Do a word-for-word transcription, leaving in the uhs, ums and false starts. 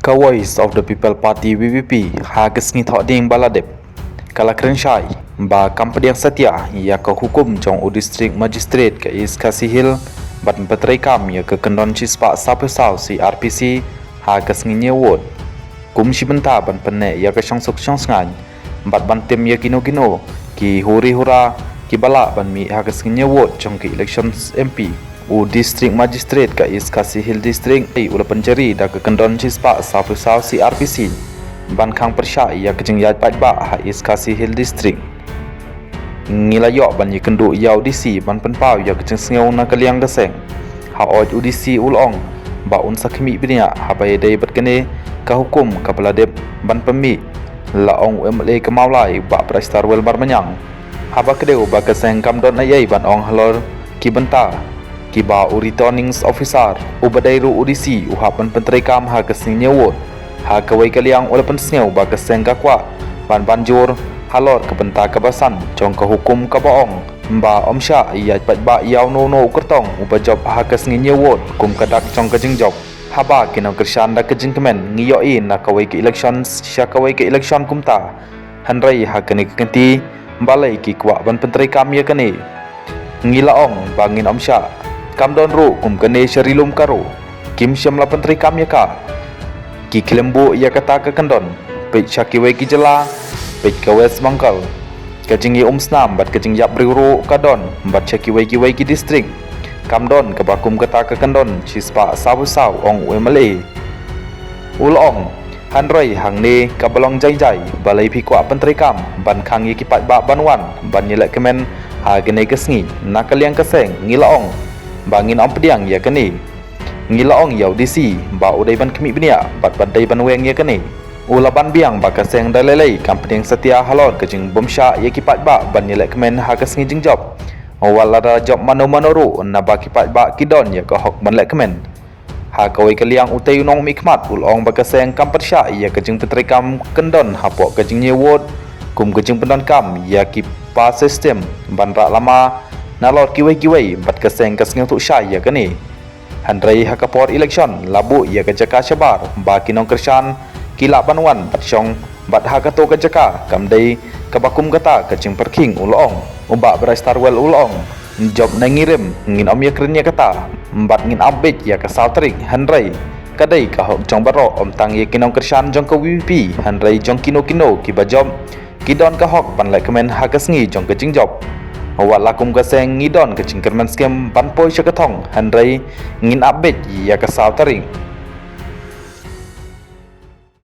Ka Voice of the People Party V P P ha ka sngi Thohdieng ba la dep ka la kren shai ba kam pdiang satia ïa ka hukum jong u District Magistrate ka East Khasi Hills bad ban pyntreikam ïa ka kyndon shispah sawphew saw C R P C ha ka sngi Ñiewot. Kum shi bynta ban pynneh ïa ka shongsuk shongsngain bad ban tim ïa kino kino ki huri hura ki ba lah ban mih ha ka sngi Ñiewot jong ka election M P. U District Magistrate ka East Khasi Hills District u la pynjari da ka kyndon shispah sawphew saw C R P C ban khang pyrshah ïa ka jingïaid paidbah ha East Khasi Hills District. Ngi la ïoh ban ïakynduh ïa u D C ban pynpaw ïa ka jingsngew na ka liang ka seng. Hooid, u D C u la ong ba un sa khmih bniah haba ïadei bad kane ka hukum kaba la dep ban pynmih, la ong u M L A ka Mawlai, Bah Brightstarwell Marbaniang. Haba kdew ba ka seng kam don ei ei ban ong halor ki bynta kiba u Returning Officer uba dei ruh u D C u hap ban pyntreikam ha ka sngi Ñiewot, ha kawei ka liang u la pynsngew ba ka seng ka kwah ban ban jur halor ka bynta kaba san jong ka hukum kaba ong ba ym shah ïaid paidbah ïa uno uno u kyrtong uba jop ha ka sngi Ñiewot kum ka dak jong ka jingjop. Haba ki nongkyrshan da ka jingkmen, ngi ïohi na kawei ka election sha kawei ka election kumta, hynrei ha kane ka kynti balei ki kwah ban pyntreikam ïa kane? Ngi la ong ba ngin ym shah. Kam don ruh kum kane sha Ri Lum Garo, kim shym la pyntreikam ïa ka. Ki khlem buh ïa kata ka kyndon. Peit sha kiwei ki jylla, peit ka West Bengal, ka jingïaumsnam bad ka jingïap briew ruh ka don, bad sha kiwei kiwei ki district kam don kaba kum kata ka kyndon shispah sawphew saw, ong u M L A. U la ong, hynrei hangne kaba long jai jai, balei phi kwah pyntreikam ban khang ïa ki paidbah ban wan ban ïalehkmen ha kane ka sngi? Na ka liang ka seng ngi la ong ba ngin ym pdiang ïa kane. Ngi la ong ïa u D C ba u dei ban khmih bniah bad ba dei ban weng ïa kane. U la ban biang ba ka seng da lei lei kam pdiang satia halor ka jingbymshah ïa ki paidbah ban ïalehkmen ha ka sngi jingjop, wat lada jop mano mano ruh, naba ki paidbah ki don ïa ka hok ban lehkmen. Ha kawei ka liang, utei u nongmihkhmat u la ong ba ka seng kam pyrshah ïa ka jingpyntreikam kyndon hapoh ka jingñiewot kum ka jingpyndonkam ïa ki power system ban rah lama nalor kiwei kiwei, bad ka seng ka sngewthuh shai ïa kane. Hynrei ha ka por election la buh ïa ka jaka shabar ba ki nongkyrshan ki lah ban wan bad shong, bad ha kato ka jaka kam dei kaba kum kata ka jingpyrkhing, u la ong. U Bah Brightstarwell u la ong, jop ne ngi rim, ngin ym ïakren ïa kata bad ngin ap beit ïa ka saw tarik, hynrei ka dei ka hok jong baroh, ym tang ïa ki nongkyrshan jong ka V P P, hynrei jong kino kino kiba jop ki don ka hok ban lehkmen ha ka sngi jong ka jingjop. Wat la kum ka seng ngi don ka jingkyrmen skhem ban poi sha ka thong, hynrei ngin ap beit ïa ka saw tarik.